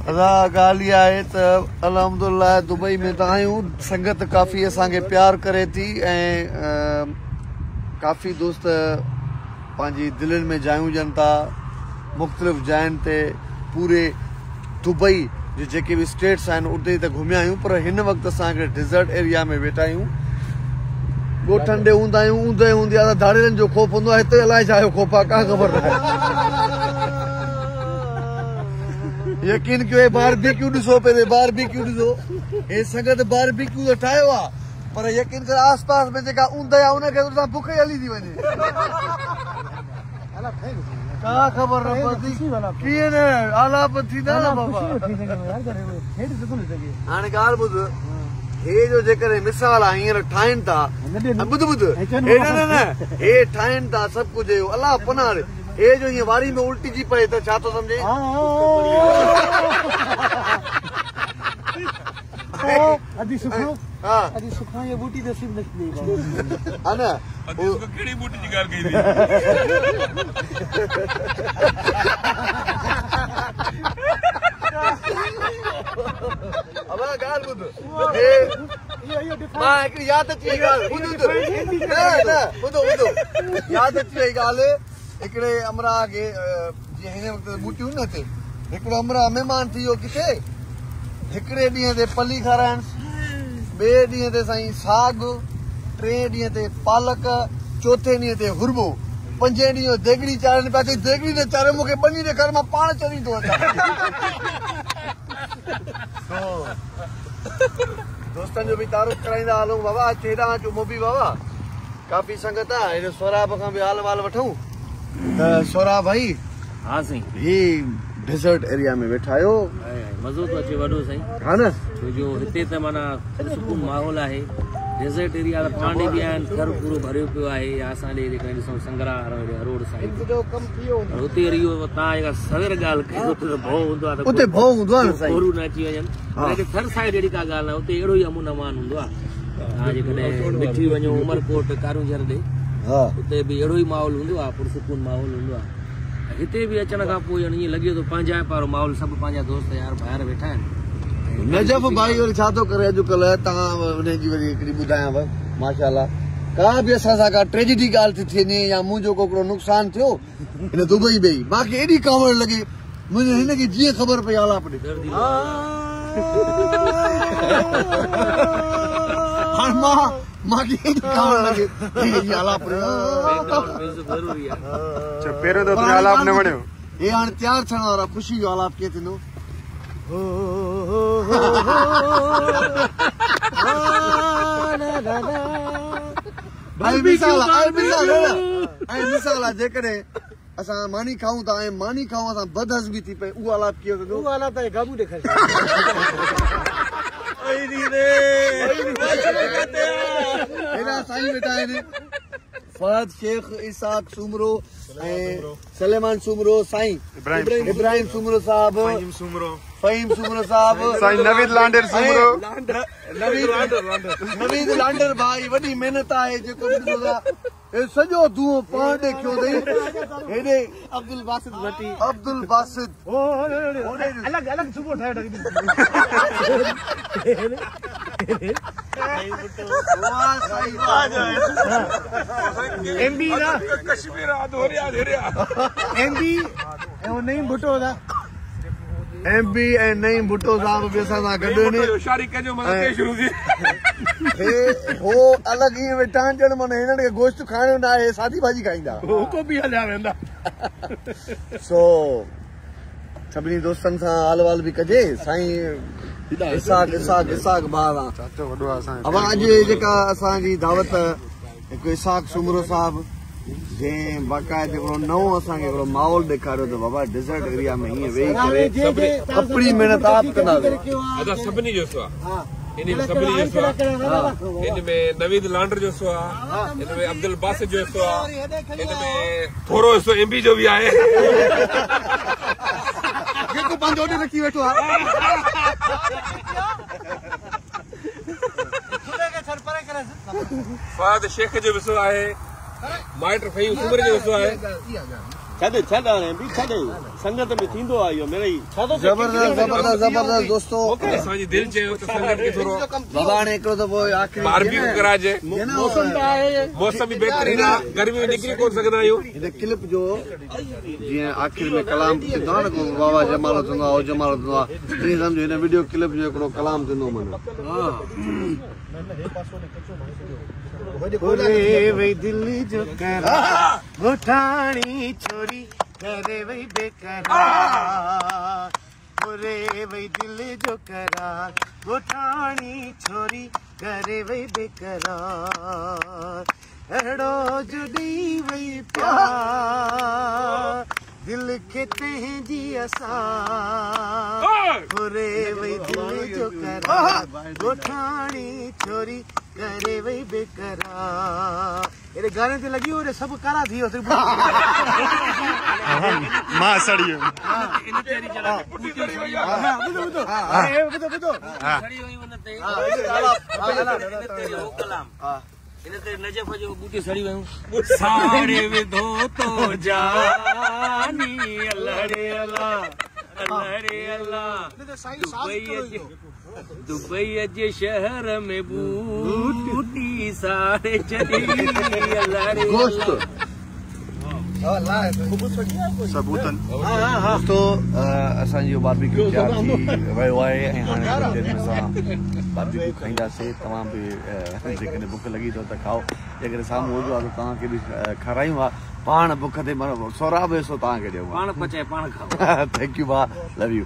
ادا ڳالهه اها آهي ته الحمدلله دبئي ۾ ته آهيون سنگت ڪافي اسان کي پيار ڪري ٿي ۽ ڪافي دوست پنهنجي دلين ۾ جايون ڏين ٿا مختلف جاين تي پوري دبئي جي جيڪي به اسٽيٽس آهن اتي ته گهميا آهيون پر هن وقت اسان هڪڙي ڊيزرٽ ايريا ۾ ويٺا آهيون ڳوٺن ڏي هوندا آهيون اوندهه هوندي آهي ته ڌاڙيلن جو خوف هوندو آهي هتي الائي ڇا جو خوف آهي ڪا خبر ناهي يقين ڪيو هي باربيڪيو ڏسو پهرين باربيڪيو ڏسو هي سنگت باربيڪيو ته ٺاهيو آهي پر يقين ڪر آس پاس ۾ جيڪا اوندهه آهي ان کي ته بک ئي هلي ٿي وڃي ڪا خبر نه پوندي ڪيئن نه آلاپ ٿيندا نه بابا هاڻي ڳالهه ٻڌ هي جو جيڪڏهن مثال آ هينئر ٺاهين ٿا ٻڌ ٻڌ هي نه نه نه هي ٺاهين ٿا سڀ ڪجهه اهو الله پناهه ڏي هي جو هيئن واري ۾ الٽجي پئي ته ڇا ٿو سمجهين ادي سکڻو ادي سکڻو جي ٻوٽي تي سيب نڪتي ها نه ادي سکڻو ڪهڙي ٻوٽي جي ڳالهه ڪئي ٿي ابا ڳالهه ٻڌ هي مان هڪڙي ياد اچي وئي ڳالهه ٻڌ ٻڌ نه نه ٻڌو ٻڌو ياد اچي وئي ڳالهه هڪڙي امراهه کي جيئن هن وقت ٻوٽيون نه هتي هڪڙو امراهه مهمان ٿي ويو ڪٿي هڪڙي ڏينهن تي پلي کارائنس ٻئي ڏينهن تي سائين ساڳ ٽئين ڏينهن تي پالڪ چوٿين ڏينهن تي هرٻو پنجين ڏينهن ديڳڙي چاڙهن پيا چئي ديڳڙي نه چاڙهيو مون کي ٻني ڏيکار مان پاڻ چري ٿو اچان دوستن جو به تعارف ڪرائيندا هلون بابا اچ هيڏانهن اچ موبي بابا ڪافي سنگت آ هيڏي سهراب کان به حال وال وٺون ته سهراب ڀائي ها سائين هي ڊيزرٽ ايريا ۾ ويٺا آهيو مزو ٿو اچي وڏو سائين ها نه ڇو جو هتي ته معنيٰ پرسڪون ماحول آهي ڊيزرٽ ايريا ته پاڻ ڏي به آهن ٿر پورو ڀريو پيو آهي يا اسان ڏي جيڪڏهن ڏسون سنگرا اروڙ سائيڊ پر هتي وري اهو توهان جيڪا سوير ڳالهه ڪئي اتي ته ڀؤ هوندو آهي ته اتي ڀؤ هوندو آهي نه سائين ڦورو نه اچي وڃن پر هتي ٿر سائيڊ اهڙي ڪا ڳالهه نه اتي اهڙو ئي امن امان هوندو آهي توهان جيڪڏهن مٺي وڃو عمرڪوٽ ڪارونجهر ڏي اتي به اهڙو ئي ماحول هوندو آهي پرسڪون ماحول هوندو آهي هتي به اچڻ کان پوء ڄڻ ائين لڳي ٿو پنهنجائپ وارو ماحول سڀ پنهنجا دوست يار ڀائر ويٺا آهن. نجف ڀائي وري ڇا ٿو ڪري اڄ ڪلهه توهان انهي جي وري هڪڙي ٻڌايانو ماشاءالله ڪا به اسان سان ڪا ٽريجڊي ڳالهه ٿي ٿي وڃي يا منهنجو ڪو هڪڙو نقصان ٿيو هن دبئي ۾ ئي مان کي ايڏي ڪاوڙ لڳي منهنجي هن کي جيئن خبر پئي آلاپ ڏي هاڻ مان مان کي ايڏي ڪاوڙ لڳي هي آلاپ ڏي ڇو پهريون دفعو تنهنجو آلاپ نه وڻيو. هي هاڻي تيار ٿيڻ وارو آهي خوشي جو آلاپ ڪيئن ٿيندو. ۽ مثال ۽ مثال ۽ مثال آهي جيڪڏهن اسان ماني کائون ٿا ۽ ماني کائون اسان بد هضمي ٿي پئي اهو آلاپ ڪيئن ٿيندو. اهو آلاپ ته گابو ڏيکاري. هيڏا سائين ويٺا آهن. فهد شيخ، اسحاق سومرو ۽ سليمان سومرو، سائين ابراهيم سومرو صاحب، فهيم سومرو صاحب، سائين نويد لانڊر سومرو، نويد لانڊر ڀائي وڏي محنت آهي جيڪو به ڏسو ٿا هي سڄو دونهون پاڻ ڏي کيو اٿئي هيڏي عبدالباسط ڀٽي عبدالباسط الڳ الڳ صوبو ٺاهي ايم بي نا ڪشمير آڌوريا ڌيريا ايم بي ۽ نعيم ڀٽو دا ايم بي ۽ نعيم ڀٽو صاحب به اسان سان گڏ آهن هوشياري ڪجو مزو ڪي شروع ٿي هي هو الڳ ائين ويٺا آهن ڄڻ معنيٰ هنن کي گوشت کائڻو نه آهي سادي ڀاڄي کائيندا هو ڪو به هليا ويندا سو سڀني دوستن سان حال وال به ڪجي سائين اسحاق اسحاق اسحاق ڀاء سان چاچو وڏو آ اسان اوهان اڄ جيڪا اسان جي دعوت هڪ اسحاق سومرو صاحب جنهن باقاعده هڪڙو نئون اسان کي هڪڙو ماحول ڏيکاريو ته بابا ڊيزرٽ ايريا ۾ هيئن ويهي ڪري اپڻي محنت آپ ڪنداسين ادا سڀني جو حصو آ ان ۾ سڀني جو حصو آ ان ۾ نويد لانڊر جو حصو آ ان ۾ عبدالباسط جو حصو آ ان ۾ ٿورو حصو ايم بي جو به آهي. جيڪو پنهنجو اوڏي رکي ويٺو آهي. فهد شيخ جو به حصو آهي. مائٽ فهيم سومري جو حصو آهي. छॾ छॾ हाणे बि छॾ संगत में थींदो आहे इहो मिड़ई। ज़बरदस्त ज़बरदस्त ज़बरदस्त दोस्तो। असांजी दिलि चयो त संगत खे थोरो बाबा हाणे हिकिड़ो दफ़ो आख़िरी बारबेक्यू कराइजे। मौसम त आहे, मौसम बि बहितरीन आहे, गर्मी में निकिरी कोन सघंदा आहियूं। हिन क्लिप जो जीअं आख़िर में कलाम थींदो आहे न, को बाबा जमालो थींदो आहे, जमालो थींदो आहे, तीअं सम्झो हिन वीडियो क्लिप जो हिकिड़ो कलाम थींदो। माना करे वई दिल जो करार ॻोठाणी छोरी करे वई बेकरार। करे वई दिल जो करार ॻोठाणी छोरी करे वई बेकरार। अहिड़ो जो ॾेई वई प्यार दिल खे तंहिंजी असां। करे वई दिल जो करार ॻोठाणी छोरी करे वई बेकरार। एॾे गाने ते लॻी वियो, सभु कारा थी वियो। मां सड़ी वियो। ॿुधो ॿुधो सड़ी वई हुन ते कलाम इन ते नजफ जो बूटी सड़ी वयूं। साड़े विधो तो जानी अल्लाह रे अल्लाह अल्लाह रे अल्लाह। दुबई जे शहर में बूटी साड़े छॾी अल्लाह रे गोश्त सबूतन। दोस्तो असांजो बारबेक्यू तयार थी वियो आहे ऐं हाणे थोरी देरि में असां बारबेक्यू खाईंदासीं। तव्हां बि जेकॾहिं बुक लॻी अथव त खाओ, जेकॾहिं साम्हूं हूंदो आहे त तव्हांखे बि खारायूं हा। पाण बुख ते सोराब हिसो तव्हांखे ॾियूं, पाण पचाए पाण खाओ। Thank you भाउ, लव you.